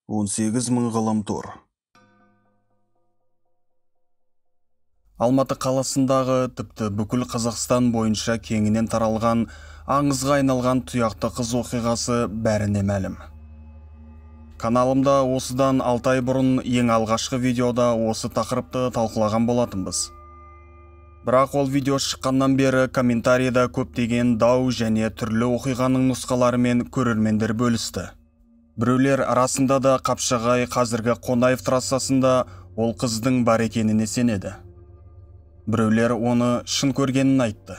18 мың ғаламтор. Алматы қаласындағы, тіпті бүкіл Қазақстан бойынша кеңінен таралған, аңызға айналған тұяқты қыз оқиғасы бәріне мәлім. Каналымда осыдан 6 ай бұрын ең алғашқы видеода осы тақырыпты талқылаған болатынбыз. Бірақ ол видео шыққаннан бері комментарийда көптеген дау және түрлі оқиғаның нұсқаларымен көрермендер бөлісті. Біреулер арасында да Қапшағай қазіргі Қонаев трассасында ол қыздың бар екеніне сенеді. Біреулер оны шын көргенін айтты.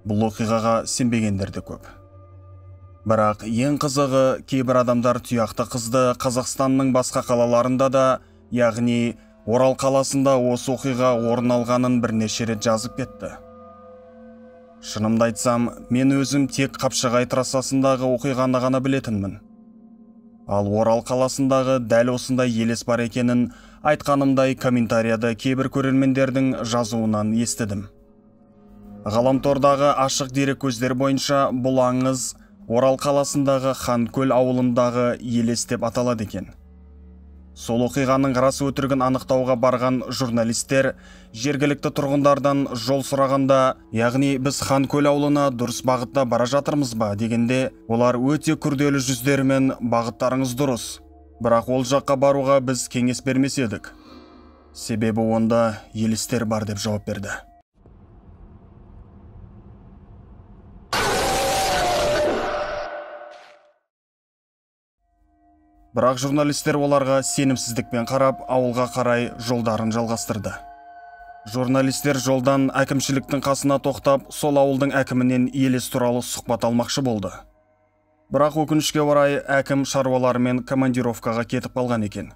Бұл оқиғаға сенбегендер де көп. Бірақ ең қызығы, кейбір адамдар тұяқты қызды Қазақстанның басқа қалаларында да, яғни Орал қаласында осы оқиға орын алғанын бірнеше рет жазып кетті. Шынымды айтсам, мен өзім тек Қапшағай трассасындағы оқиғаны ғана білетінмін. Ал Орал қаласындағы дәл осындай елес бар екенін айтқанымдай комментарияда кейбір көрермендердің жазуынан естідім. Ғаламтордағы ашық дереккөздер бойынша бұл аңыз Орал қаласындағы Ханкөл ауылындағы елес деп аталады екен. Сол оқиғаның рас өтірігін анықтауға барған журналистер жергілікті тұрғындардан жол сұрағанда, яғни біз Ханкөл ауылына дұрыс бағытта бара жатырмыз ба дегенде, олар өте күрделі жүздерімен бағыттарыңыз дұрыс, бірақ ол жаққа баруға біз кеңес бермес едік. Себебі онда елестер бар деп жауап берді. Бірақ журналистер оларға сенімсіздікпен қарап, ауылға қарай жолдарын жалғастырды. Журналистер жолдан әкімшіліктің қасына тоқтап, сол ауылдың әкімінен елес туралы сұхбат алмақшы болды. Бірақ өкінішке орай әкім шаруаларымен командировкаға кетіп қалған екен.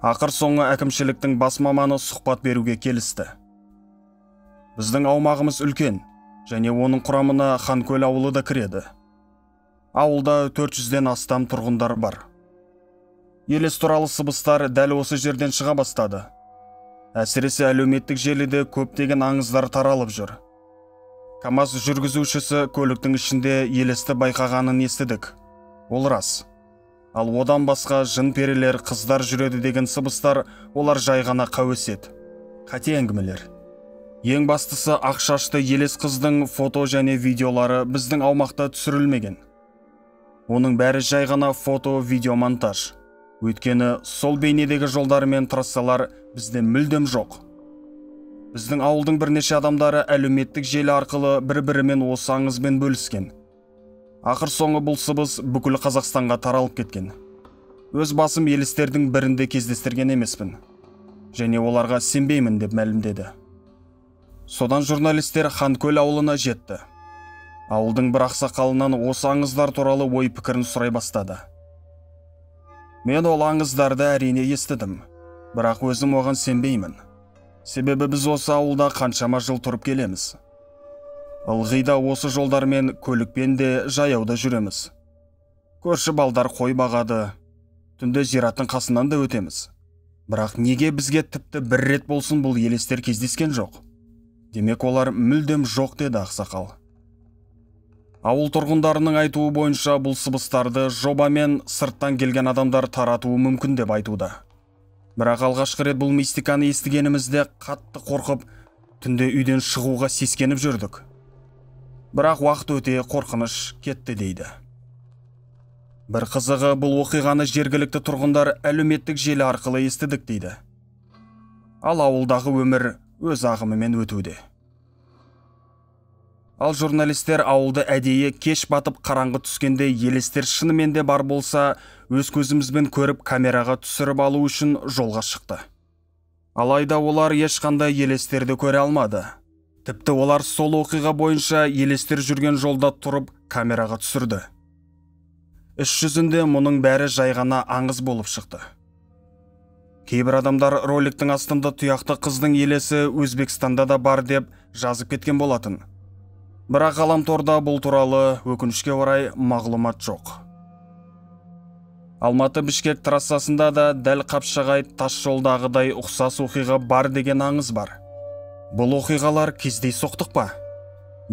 Ақыр соңы әкімшіліктің бас маманы сұхбат беруге келісті. Біздің аумағымыз үлкен, және оның құрамына Ханкөл ауылы да кіреді. Ауылда 400-ден астам тұрғындар бар. Елес туралы сыбыстар дәл осы жерден шыға бастады. Әсіресе әлеуметтік желіде көптеген аңыздар таралып жүр. КамАЗ жүргізушісі көліктің ішінде елесті байқағанын естідік. Ол рас. Ал одан басқа жын перілер, қыздар жүреді деген сыбыстар олар жай ғана қауесет. Қате әңгімелер. Ең бастысы ақ шашты елес қыздың фото және видеолары біздің аумақта түсірілмеген. Оның бәрі жай ғана фото, видео монтаж. Өйткені сол бейнедегі жолдар мен трассалар бізде мүлдем жоқ. Біздің ауылдың бірнеше адамдары әлеуметтік желі арқылы бір-бірімен осы аңызбен бөліскен. Ақыр соңы бұл сыбыс бүкіл Қазақстанға таралып кеткен. Өз басым елестердің бірінде кездестірген емеспін. Және оларға сенбеймін деп мәлімдеді. Содан журналистер Ханкөл ауылына жетті. Ауылдың бір ақсақалынан осы аңыздар туралы ой пікірін сұрай бастады. Мен ол аңыздарды әрине естідім, бірақ өзім оған сенбеймін. Себебі біз осы ауылда қаншама жыл тұрып келеміз. Ылғи да осы жолдармен көлікпен де жаяуда жүреміз. Көрші балдар қой бағады, түнде зираттың қасынан да өтеміз. Бірақ неге бізге тіпті бір рет болсын бұл елестер кездескен жоқ? Демек олар мүлдем жоқ деді ақсақал. Ауыл тұрғындарының айтуы бойынша бұл сыбыстарды жобамен сырттан келген адамдар таратуы мүмкін деп айтуда. Бірақ алғашқы рет бұл мистиканы естігенімізде қатты қорқып, түнде үйден шығуға сескеніп жүрдік. Бірақ уақыт өте қорқыныш кетті дейді. Бір қызығы, бұл оқиғаны жергілікті тұрғындар әлеуметтік желі арқылы естідік дейді. Ал ауылдағы өмір өз ағымымен өтуде. Ал журналистер ауылды әдейі кеш батып қараңғы түскенде елестер шынымен де бар болса, өз көзімізбен көріп камераға түсіріп алу үшін жолға шықты. Алайда олар ешқандай елестерді көре алмады. Тіпті олар сол оқиға бойынша елестер жүрген жолда тұрып камераға түсірді. Іс жүзінде мұның бәрі жай ғана аңыз болып шықты. Кейбір адамдар роликтің астында тұяқты қыздың елесі Өзбекстанда да бар деп жазып кеткен болатын. Бірақ ғаламторда бұл туралы өкінішке орай мағлұмат жоқ. Алматы-Бішкек трассасында да дәл Қапшағай тас жолдағыдай ұқсас оқиға бар деген аңыз бар. Бұл оқиғалар кездейсоқтық па?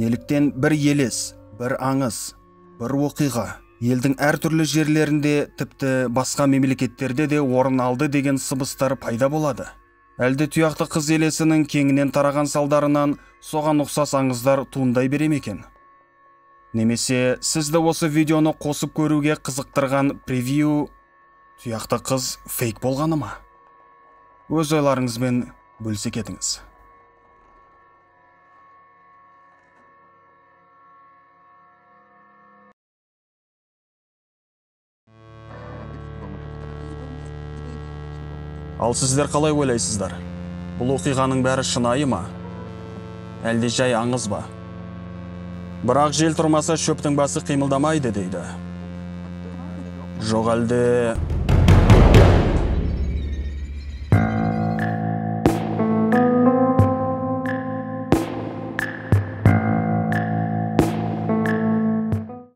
Неліктен бір елес, бір аңыз, бір оқиға Елдің әртүрлі жерлерінде, тіпті басқа мемлекеттерде де орын алды деген сыбыстар пайда болады. Әлде тұяқты қыз елесінің кеңінен тараған салдарынан соған ұқсас аңыздар туындай бере ме екен? Немесе сізді осы видеоны қосып көруге қызықтырған превью тұяқты қыз фейк болғаны ма? Өз ойларыңызбен бөлісе кетіңіз. Ал сіздер қалай ойлайсыздар? Бұл оқиғаның бәрі шынайы ма? Әлде жай аңыз ба? Бірақ жел тұрмаса шөптің басы қимылдамайды дейді. Жоқ әлде